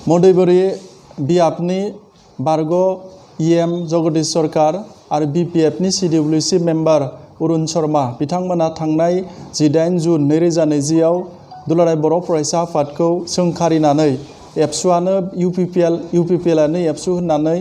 मदैबरी बिआपनि बारग' EM जगदीश सरकार आरो BPFनि CWC मेम्बार अरुण शर्मा बिथांमोना थांनाय 18 जुन 2020 आव दुलाराय बर' फरायसा आफादखौ सोंखारिनानै एबसुआनो UPPLआनो एबसु होननानै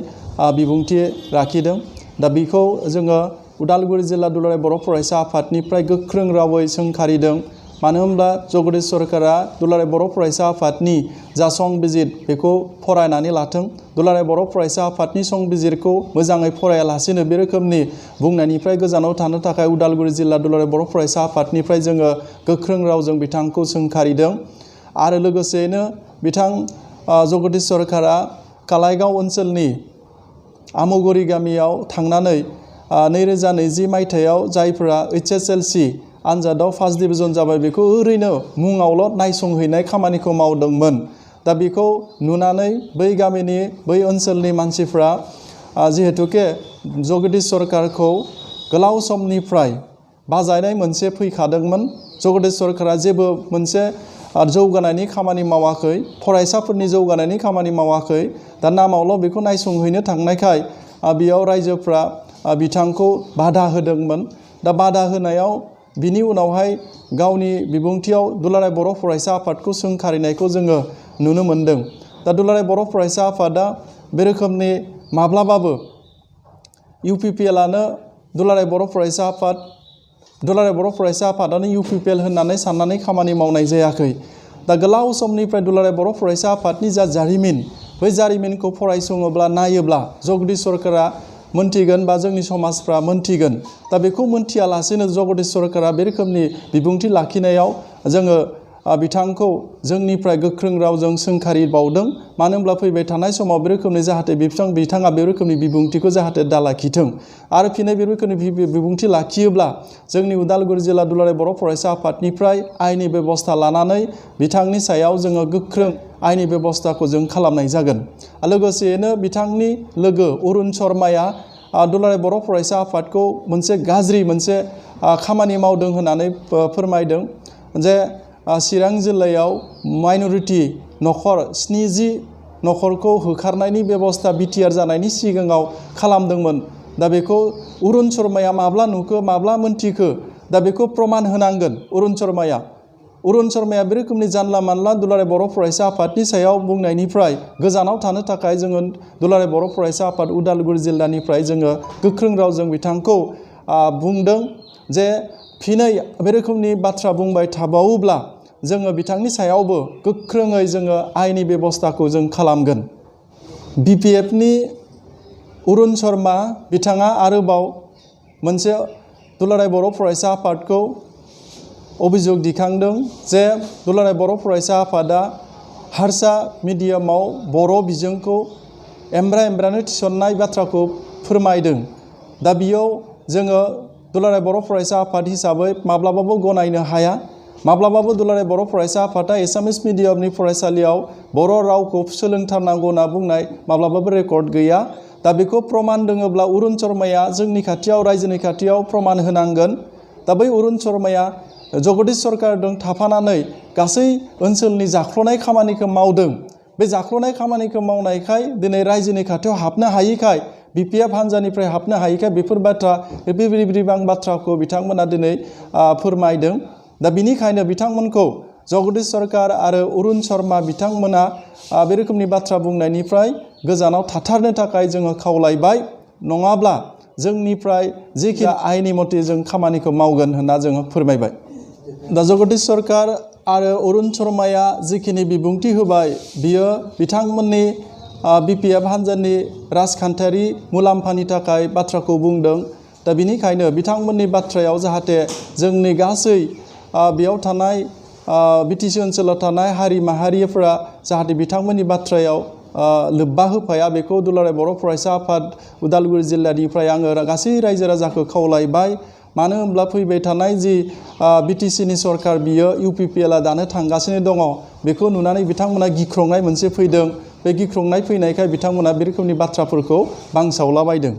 बिबुंथि लाखिदों। दा बेखौ जोङो उदालगुरि जिल्ला दुलाराय बर' फरायसा आफादनिफ्राय गोख्रों रावै सोंखारिदों। मानो होनब्ला जगदीश सरकारा दुलाराय बर' फरायसा आफादनि जा संबिजिर बेखौ फरायनानै लाथों। दुलाराय बर' फरायसा आफादनि संबिजिरखौ मोजाङै फरायालासेनो बे रोखोमनि बुंनायनिफ्राय गोजानाव थानो थाखाय उदालगुरि जिल्ला दुलाराय बर' फरायसा आफादनिफ्राय जोङो गोख्रों रावजों बिथांखौ सोंखारिदों। आरो लोगोसेयैनो बिथां जगदीश सरकारा कालाइगाव ओनसोलनि आमुगुरि गामियाव थांनानै 2020 मायथाइयाव जायफोरा HSLC आनजादाव फार्स्ट डिभिजन जाबाय बेखौ ओरैनो मुङावल' नायसंहैनाय खामानिखौ मावदोंमोन। दा बेखौ नुनानै बै गामिनि बै ओनसोलनि मानसिफ्रा जिहेतुके जगदीश सरकारखौ गोलाव समनिफ्राय बाजायनाय मोनसे फैखादोंमोन। जगदीश सरकारा जेबो मोनसे जौगानायनि खामानि मावाखै, फरायसाफोरनि जौगानायनि खामानि मावाखै। दा नामावल' बेखौ नायसंहैनो थांनायखाय बेयाव रायजोफ्रा बिथांखौ बादा होदोंमोन। दा बादा होनायाव बिनि उनावहाय गावनि बिबुंथियाव दुलाराय बर' फरायसा आफादखौ सोंखारिनायखौ जोङो नुनो मोन्दों। दा दुलाराय बर' फरायसा आफादा बे रोखोमनि माब्लाबाबो UPPLआनो दुलाराय बर' फरायसा आफाद, दुलाराय बर' फरायसा आफादानो UPPL होननानै साननानै खामानि मावनाय जायाखै। दा गोलाव समनिफ्राय दुलाराय बर' फरायसा आफादनि जा जारिमिन, बै जारिमिनखौ फरायसङोब्ला नायोब्ला जगदीश सरकारा मोनथिगोन बा जोंनि समाजफ्रा मोनथिगोन। दा बेखौ मोनथियालासेनो जगदीश सरकारा बे रोखोमनि बिबुंथि लाखिनायाव जोङो बिथांखौ जोंनिफ्राय गोख्रों रावजों सोंखारिबावदों। मानो होनब्ला फैबाय थानाय समाव बे रोखोमनि जाहाथे बिथाङा बे रोखोमनि बिबुंथिखौ जाहाथे दालाखिथों। आरो फिनै बे रोखोमनि बिबुंथि लाखियोब्ला जोंनि उदालगुरि जिल्ला दुलाराय बर' फरायसा आफादनिफ्राय आयेननि बेबस्था लानानै बिथांनि सायाव जोङो गोख्रों आयेननि बेबस्थाखौ जों खालामनाय जागोन। लोगोसेयैनो बिथांनि लोगो अरुण शर्माया दुलाराय बर' फरायसा आफादखौ मोनसे गाज्रि खामानि मावदों होननानै फोरमायदों जे चिरां जिल्लायाव माइनरिटि नखर 70 नखरखौ होखारनायनि बेबस्था BTR जानायनि सिगाङाव खालामदोंमोन। दा बेखौ अरुण शर्माया माब्ला नुखो, माब्ला मोनथिखो, दा बेखौ प्रमाण होनांगोन अरुण शर्माया बे रोखोमनि जानला मानला दुलाराय बर' फरायसा आफादनि सायाव बुंनायनिफ्राय गोजानाव थानो थाखाय जोङो दुलाराय बर' फरायसा आफाद उदालगुरि जिल्लानिफ्राय जोङो गोख्रों रावजों बिथांखौ बुंदों जे फिनै बे रोखोमनि बाथ्रा बुंबाय थाबावोब्ला जोङो बिथांनि सायावबो गोख्रोङै जोङो आयेननि बेबस्थाखौ जों खालामगोन। BPFनि अरुण शर्मा बिथाङा आरोबाव मोनसे दुलाराय बर' फरायसा आफादखौ अभियोग दिखांदों जे दुलाराय बर' फरायसा आफादा हारसा मिडियामाव बर' बिजोंखौ एमब्रा-एमब्रानो थिसननाय बाथ्राखौ फोरमायदों। दा बेयाव जोङो दुलाराय बर' फरायसा आफाद हिसाबै माब्लाबाबो गनायनो हाया। माब्लाबाबो दुलाराय बर' फरायसा आफादा एसामिस मिडियामनि फरायसालियाव बर' रावखौ सोलोंथारनांगौ होनना बुंनाय माब्लाबाबो रेकर्ड गैया। दा बेखौ प्रमाण दङब्ला अरुण शर्माया जोंनि खाथियाव, रायजोनि खाथियाव प्रमाण होनांगोन। दा बै अरुण शर्माया जगदीश सरकारजों थाफानानै गासै ओनसोलनि जाख्ल'नाय खामानिखौ मावदों। बे जाख्ल'नाय खामानिखौ मावनायखाय दिनै रायजोनि खाथियाव हाबनो हायैखाय, BPF हान्जानिफ्राय हाबनो हायैखाय बेफोर बाथ्राखौ बिथांमोना दिनै फोरमायदों। दा बिनिखायनो बिथांमोनखौ जगदीश सरकार आरो अरुण शर्मा बिथांमोना बे रोखोमनि बाथ्रा बुंनायनिफ्राय गोजानाव थाथारनो थाखाय जोङो खावलायबाय। नङाब्ला जोंनिफ्राय जेखि आयेननि मथे जों खामानिखौ मावगोन होनना जोङो फोरमायबाय। दा जगदीश सरकार आरो अरुण शर्माया जिखिनि बिबुंथि होबाय बियो बिथांमोननि BPF हान्जानि राजखान्थियारि मुलाम्फानि थाखाय बाथ्राखौ बुंदों। दा बिनिखायनो बिथांमोननि बाथ्रायाव जाहाथे जोंनि गासै बेयाव थानाय BTC ओनसोलाव थानाय हारि माहारिफोरा जाहाथे बिथांमोननि बाथ्रायाव लोब्बा होफाया बेखौ दुलाराय बर' फरायसा आफाद उदालगुरि जिल्लानिफ्राय आङो गासै रायजो राजाखौ खावलायबाय। मानो होनब्ला फैबाय थानाय जि BTCनि सरकार बियो UPPLआ दानो थांगासिनो दङ। बेखौ नुनानै बिथांमोना गिख्रंनाय मोनसे फैदों। बे गिख्रंनाय फैनायखाय बिथांमोना बे रोखोमनि बाथ्राफोरखौ बांसावलाबायदों।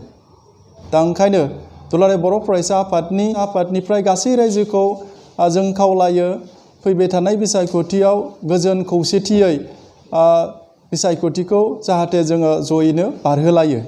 दा ओंखायनो दुलाराय बर' फरायसा आफादनिफ्राय गासै रायजोखौ जों खावलायो फैबाय थानाय बिसायख'थियाव गोजोन खौसेथियै बिसायख'थिखौ जाहाथे जोङो जयैनो बारहोलायो।